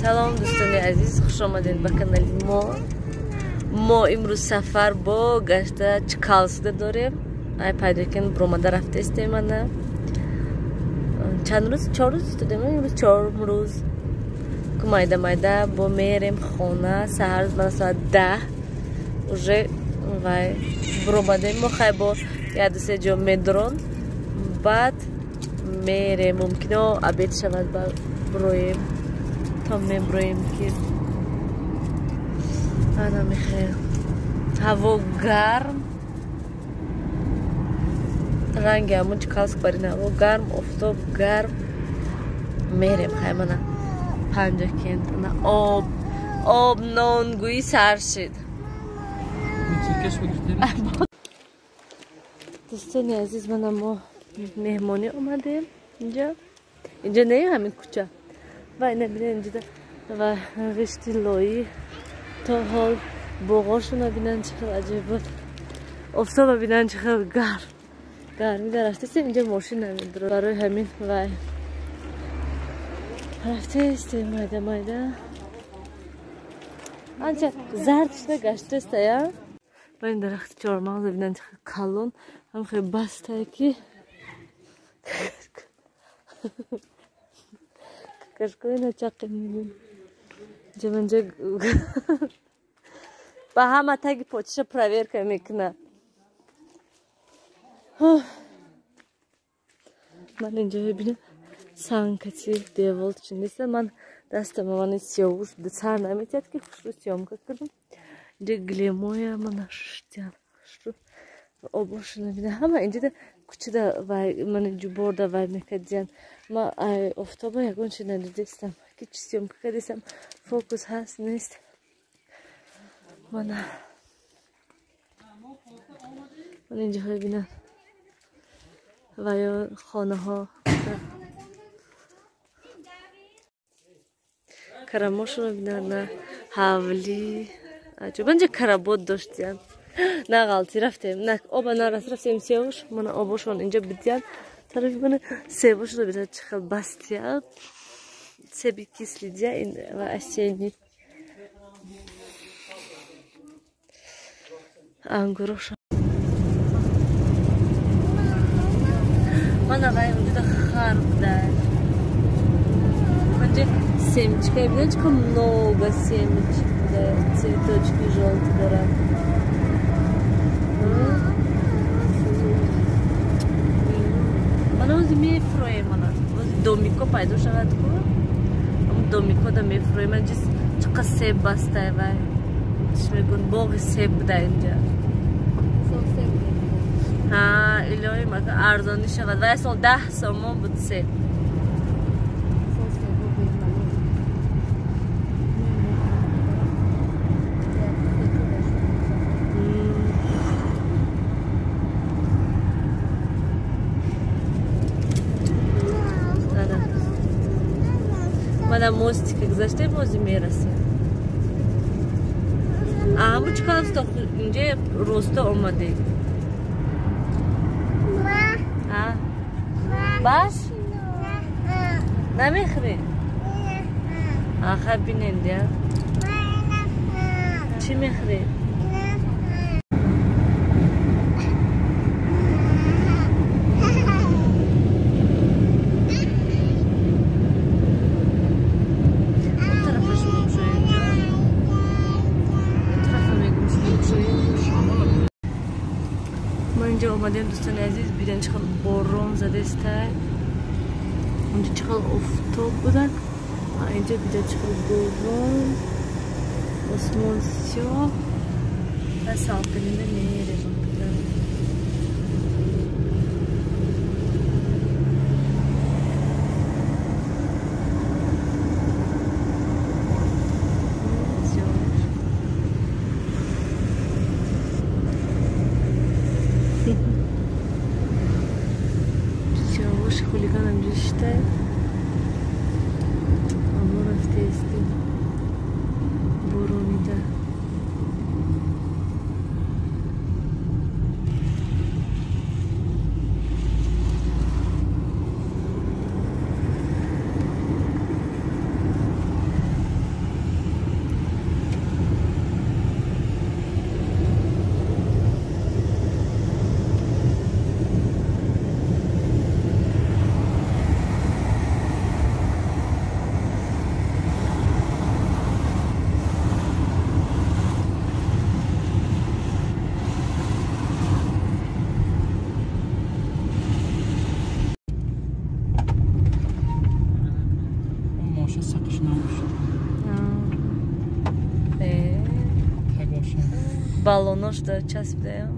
Салом дӯстони азиз, хуш омадед ба канали мо. Мо имрӯз сафар бо гашта Чкалсда дорем. Ай пайдокен бромада рафтестем ана. Чанд рӯз? 4 рӯз истодем, имрӯз 4 рӯз. Ку майда майда бо мерем хона, саҳар мана соат 10 уже вай бромадем. Мо хай бо як ду се ҷо медрон, баъд мерем. Мумкино обед шавад, броем. То меброем ки ана мехел. Ҳаво гарм, ранги ҳамун Чкалск барин ҳаво гарм, офтоб гарм. Мерем хай мана Панҷакент. Ана об, об нонгӯӣ сар шид. Дӯстони азиз, мана мо меҳмонӣ омадем инҷа. Инҷа не, ҳамин кӯча. Ва ина бинед инҷа ва ғишти лоӣ то ҳол боғошона бинанд чӣ хел аҷиб буд. Офтоба бинанд чӣ хел гарм. Гармӣ дар рафтестем, инҷа мошин намедурад. Барои ҳамин вай рафтестем майда майда. Анча зард шуда гаштеста, я? Ва ин дарахти чормағза бинанд чӣ хел калон, ҳам хел бастае ки какашкои начақи мебин. Ҷаманҷа ба ҳама таги почиша проверка мекунад. Ман инҷо мебинам санкати девол чиниста. Ман дастам мани сиёвуш сар наметиҳад ки хушрӯ съёмка кардам. Инҷа глемоя мана шуштиям хушрӯ обошона бина. Ҳама инҷода кӯчада вай мани ҷуборда вай мекардиян. Ма ай офтоба ягон чи надидистам ки чи съёмка кардистам, фокус ҳаст нест. Мана ман инҷоҳо бинам ва ё хонаҳо карамошонро бинанд, на ҳавлӣ. Аҷоб, инҷа каработ доштиян. На ғалтӣ рафтем, на оба нарас рафтем севуш. Мана обошон инҷа бидиян. Тарафи мана себошонро бинанд чӣ хел бастиян. Себи кислидия ин ва осенний. Ангурошон. Мана вай унҷода хар буда. Унҷа семечка бинед чӣ қадр много семечек буда, цветочки жёлтый дорад. Мана ози мефроем, мана ози домико пайдо шавад ку. Ҳамун домикода мефроем. Мана чӣ қадр себ бастае вай. Чӣ мегӯн, боғи себ буда инҷа. Ҳа, илоҳи мака арзонӣ шавад. Вай сол 10 сомон буд себ. Мана мостика гузаштем, ози мерасем. Ҳамун Чкалск то инҷа роста омадем. Бас? Намехӯрӣ? Аха бинен дия. Чӣ мехӯрӣ? Мо инҷа омадем дӯстони азиз, бинед чӣ хел борон задестай. Унҷа чӣ хел офтоб будак, а инҷа бинед чӣ хел борон, осмон сиёҳ ва салқинида мерем. Сиёвуш хулиган ҳамҷо шитай. Мо рафтаистем боронида. боша, сақиш набошад. Тагоша. Балонош да часпида.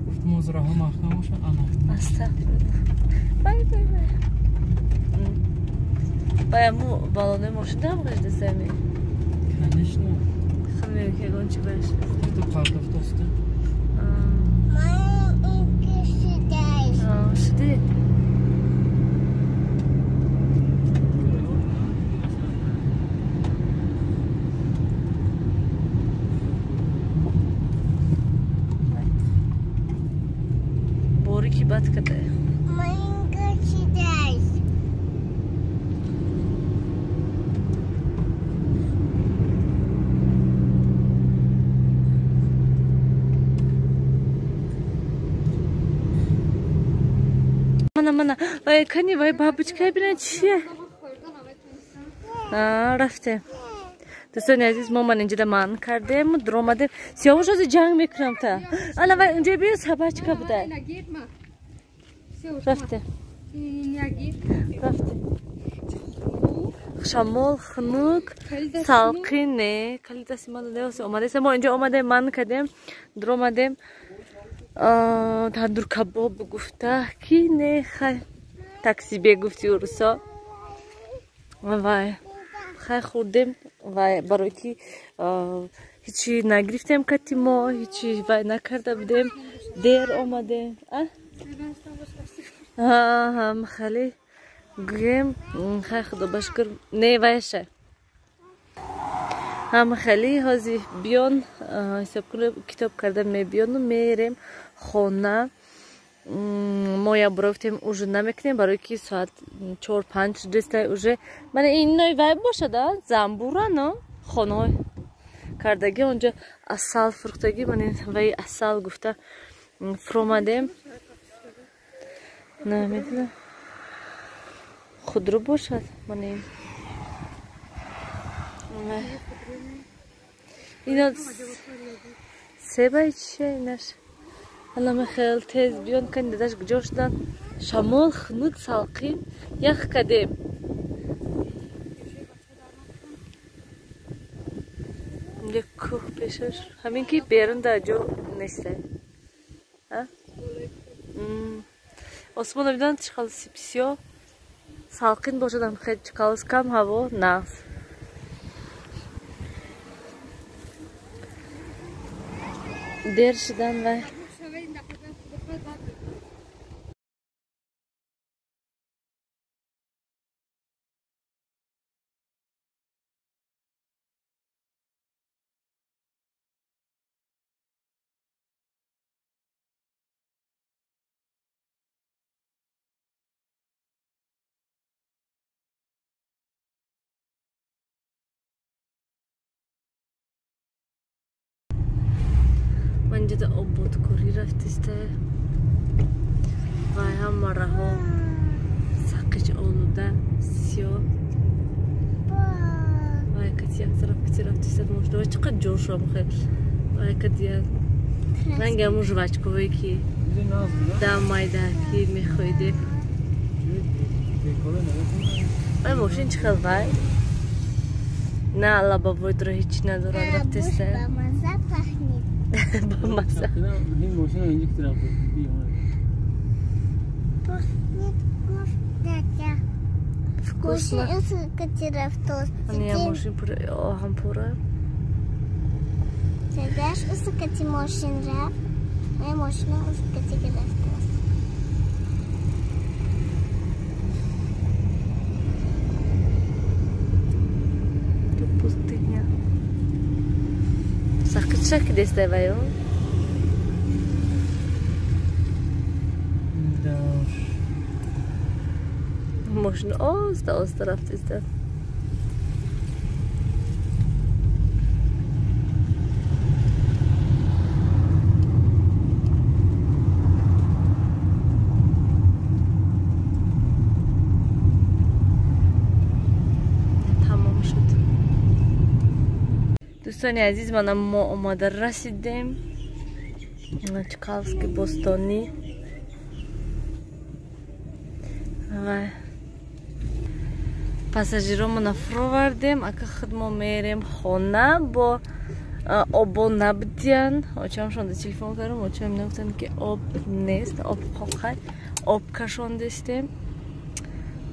Гуфтам оз роҳа маҳкам бошад, ана. Астағфируллоҳ. Бай бай бай. Бай аму балонои мошин дам ғиждасами? Конечно. Хами ягон чи баш. Ту партофтоста. Шуди? Борики бад каде. Мана, вай кани, вай бабочка бина чие? Рафтем. Дӯстони азиз, мо ман инҷода ман кардем, дуромадем. Сиёвуш ози ҷанг мекунам та. Ана вай унҷо биё собачка буда. Рафтем. Рафтем. Шамол хунук, салқин не. Калид дасти ман неоси омадем. Мо инҷо омадем, ман кардем, дуромадем. Тандур кабоб гуфта ки не хай такси бегуфти урусо вай хай хӯрдем вай барои ки ҳичи нагирифтем кати мо ҳичи вай накарда будем дер омадем хеле гӯем хай худо ба шукр не вайша ҳам хеле ҳози биён ҳисоб кунем китоб карда мебиёну мерем хона. Мо як бора гуфтем ужин намекунем барои ки соат 4-5 шудеста уже. Мана иной вай бошад замбура но хонаҳои кардагӣ онҷо асал фурӯхтагӣ мана вай асал гуфта фуромадем. Намедонам худру бошад мана ин. Ино себай чия инаш? Ана михел тез биён кани дадаш куҷо шудан? Шамол хунук салқин ях кадем. Инҷа кӯҳ пешаш. Ҳамин ки берун дар ҷо неста. Осмона бидан чӣ хел сипсиё салқин бошадам хел чӣ қалс кам ҳаво нағз. Дер шудан вай. Манҷода ободкорӣ рафтиста вай ҳама раҳо сақич олуда сиёҳ вай кати як тараф кати рафтиста мошина вай чӣ қадр ҷошам хел вай кати як ранги ҳамун жвачковое ки дам майда ки мехоҳидем вай мошин чӣ хел вай на лабовой дро ҳеҷ надорад рафтиста. Бамаза. Вкусно. Пустыня. Сахкачак деставаю. Да уж. Можно оста рафтиста. Тамом шуд. Дӯстони азиз, мана мо омада расидем Чкаловски бостонӣ. Вай Пассажиромона фуровардем, ака худ мо мерем хона, бо обо набудиян. Очамшонда телефон кардам, очам гуфтанд, ки об нест, об хохай, об кашондестем.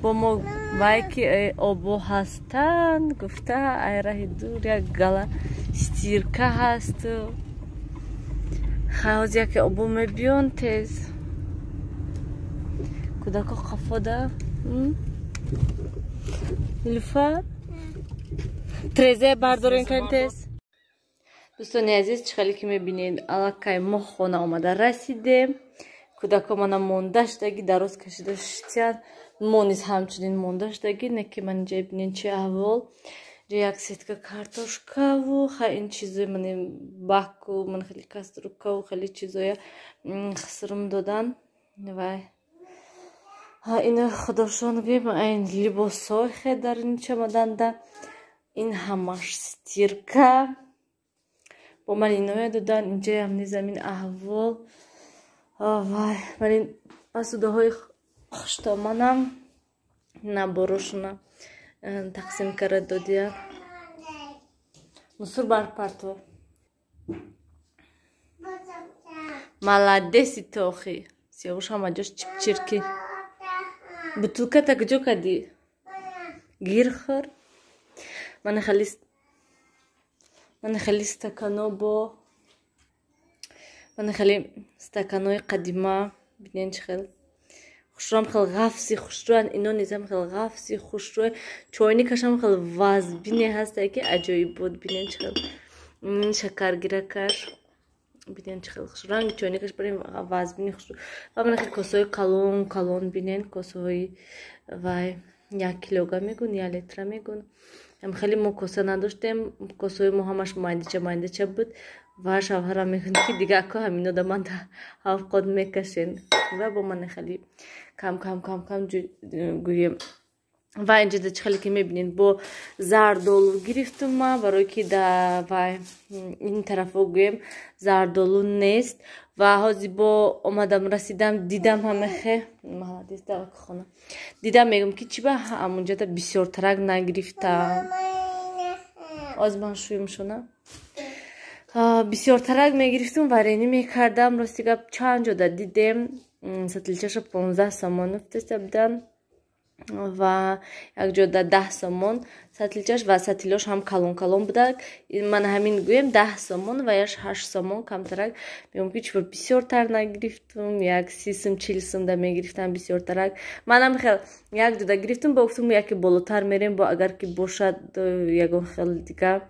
Бо мо вай ки обо ҳастанд гуфта, ай раҳи дур як гала стирка ҳасту. Хай, яке обо мебиён тез. Кӯдако қафода. Нилуфар, трезе бардорен кан тез. Дӯстони азиз, чӣ хеле ки мебинед, аллакай мо хона омада расидем. Кӯдако мана монда шудаги, дароз кашида шитянд. Мо низ ҳамчунин монда шудаги. Не ки ман инҷа бинед, чи аҳвол. Инҷа як сетка картошкаву хай ин чизои ман баку, ман хеле кастрюлькаву хеле чизоя хисрум додан. Вай ина худошон гӯем, айн либосҳои хе дар ин чамаданда, ин ҳамаш стирка бо ман иноя додан. Инҷаям низ ҳамин аҳвол. Вай, ман ин посудаҳои хуштоманам наборошона тақсим карда додия. Мусор барпарто. Молодеси тохи. Сиёвуш ҳама ҷош чипчирки. Бутылката куҷо кардӣ? Гир хӯр. Мана хеле стакано, бо мана хеле стаканои қадима, бинен, чӣ хел хушрӯам, хел ғафси хушрӯян. Ино низам хел ғафси хушрӯ. Чойникашам хел вазбине ҳастае, ки аҷоибот. Бинен, чӣ хел шакаргиракаш, бинен, чӣ хел хушрӯ ранги чойникаш барем, вазбини хушрӯ. Ва мана хел косаҳои калон калон, бинен, косаҳои вай 1 килога мегӯн, 1 литра мегӯн. Хеле мо коса надоштем, косаҳои мо ҳамаш майдача майдача буд. Ва шавҳарам мегӯяд, ки дига ако ҳамино да ман ҳавқот мекашен. Ва бо мана хеле кам кам кам кам гӯем. Ва инҷа чӣ хеле ки мебинед, бо зардолу гирифтум ман, барое ки да вай ин тарафо гӯем зардолу нест. Ва ҳозир бо омадам, расидам, дидам ҳамахе молодец хона дидам, мегӯм, ки чӣ ба ҳамунҷода бисёртарак нагирифтам. Оз ман шӯюмшона бисёртарак мегирифтум, варенье мекардам. Рости гап, чанд ҷода дидем, сатилчаша 15 сомон уфтеста будан ва якҷода 10 сомон сатилчаш, ва сатилош ҳам калон калон будак. Ман ҳамин гӯем 10 сомон ва яш 8 сомон камтарак. Мегӯм, ки чӣ бисёртар нагирифтум, як 30 сум, 40 сум да мегирифтам бисёртарак. Манам хел як ҷода гирифтум, бо гуфтум, яке болотар мерем, бо агар ки бошад ягон хел дига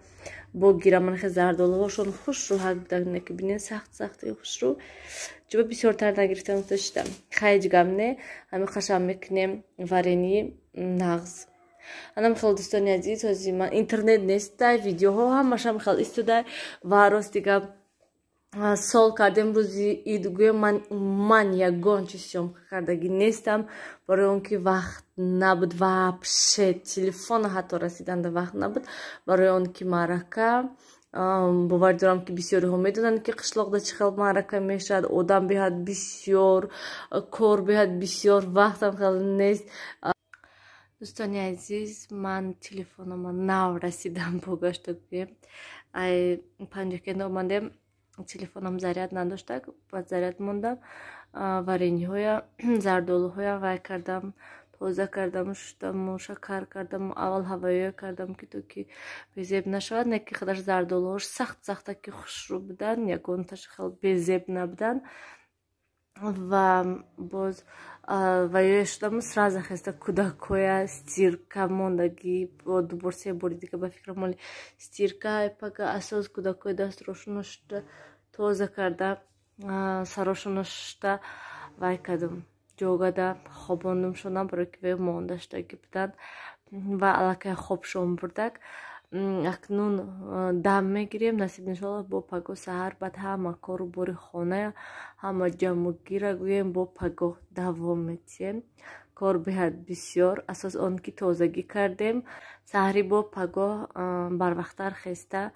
бо гирам. Ман хел зардолуҳошон хушрӯ ҳак будак, не ки бинен, сахт сахти хушрӯ. Чӯба бисёртар нагирифтам гуфта. Хайҷ гам не, ҳами қашам мекунем варенье нағз. Анам хел, дӯстони азиз, ҳозир ман интернет нестай, видеоҳо ҳамашам хел истодай. Ва рости гап, сол кардем, рӯзи ид гӯем, ман умуман ягон чиз съёмка кардагӣ нестам, барои он ки вақт набуд вообще, телефона ҳатто расиданда вақт набуд, барои он ки маърака. Бовар дорам, ки бисёриҳо медонанд, ки қишлоқда чӣ хел маърака мешавад, одам беҳад бисёр, кор беҳад бисёр, вақтам хеле нест. Дӯстони азиз, ман телефонома нав расидам, бо гашта гӯем, ай Панҷакент омадем, телефонам заряд надоштак, ба заряд мондам. Вареньеҳоя, зардолуҳоя вай кардам, тоза кардам, шуштаму шакар кардам. Аввал ҳавоё кардам, ки то ки безеб нашавад. Не ки худаш зардолуҳош сахт сахта ки хушрӯ будан, ягонташ хел безеб набудан. Ва боз ваёя шудаму сразу хеста кӯдакоя стирка мондагӣ, бо дубор се бори дига ба фикрам моли стирка пага. Асос кӯдакои дастрошуно шушта, тоза карда, сарошуно шушта, вай кардам, ҷогада хобондумшонам, барое ки вай монда шудагӣ буданд ва аллакай хобшон бурдак. Акнун дам мегирем, насиб иншоалло, бо пагоҳ саҳар баъд ҳама кору бори хона, ҳама ҷамъугира гӯем, бо пагоҳ давом метиҳем. Кор беҳад бисёр, асос он ки тозагӣ кардем. Саҳари бо пагоҳ барвақттар хеста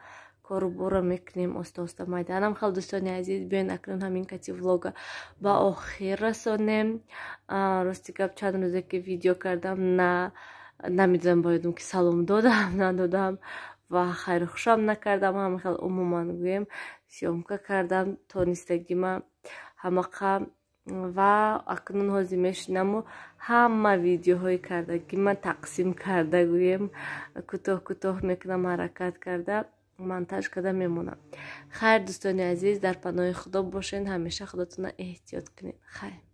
кору борро мекунем, оста оста майданам хел. Дӯстони азиз, биён акнун ҳамин кати влога ба охир расонем. Рости гап, чанд рӯзе ки видео кардам на. Намедонам, боядум ки салом додам, надодам ва хайру хушам накардам. Ҳама хел умуман гӯем, съёмка кардам тонистагима ҳамақа. Ва акнун ҳозир мешинаму ҳама видеоҳои кардагима тақсим карда, гӯем, кӯтоҳ кӯтоҳ мекунам, ҳаракат карда, монтаж карда мемонам. Хайр, дӯстони азиз, дар паноҳи Худо бошед, ҳамеша худотона эҳтиёт кунед. Хайр.